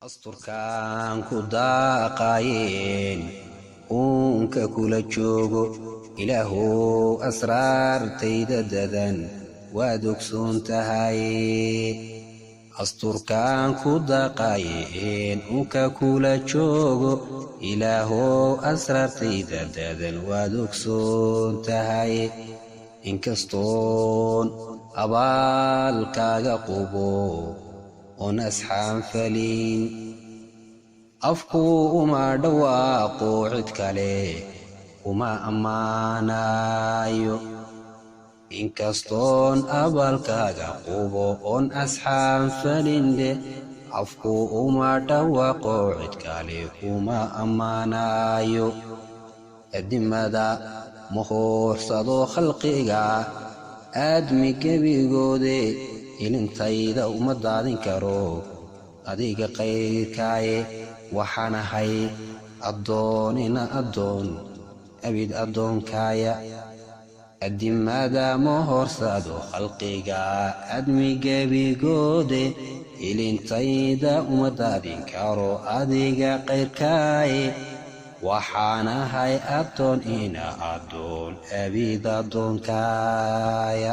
Asturkaan ku daaqaayeen uunka kula joogo, Ilaahow asraartayda dadan waad ogsoon tahay. Asturkaan ku daaqaayeen uunka kula joogo, Ilaahow asraartayda dadan waad ogsoon tahay. Inkastoon abaalkaaga qubo oon asxaan falin, afku uma dhawaaqo cid kale kuma ammaanayo. Inkastoon abaalkaaga qubo oon asxaan falindhe, afku uma dhawaaqo cid kale kuma ammaanayo. Adimada ma hoorsado khalqiga aadmi gebigoode, ilintayda uma daadin karo adiga qayrkaaye. Waxaan ahay addoon ina addoon abid addoonkaaya. Adimada ma hoorsado khalqiga aadmi gebigoode, ilintayda uma daadin karo adiga qayrkaaye. Waxaan ahay addoon ina addoon abid addoonkaaya.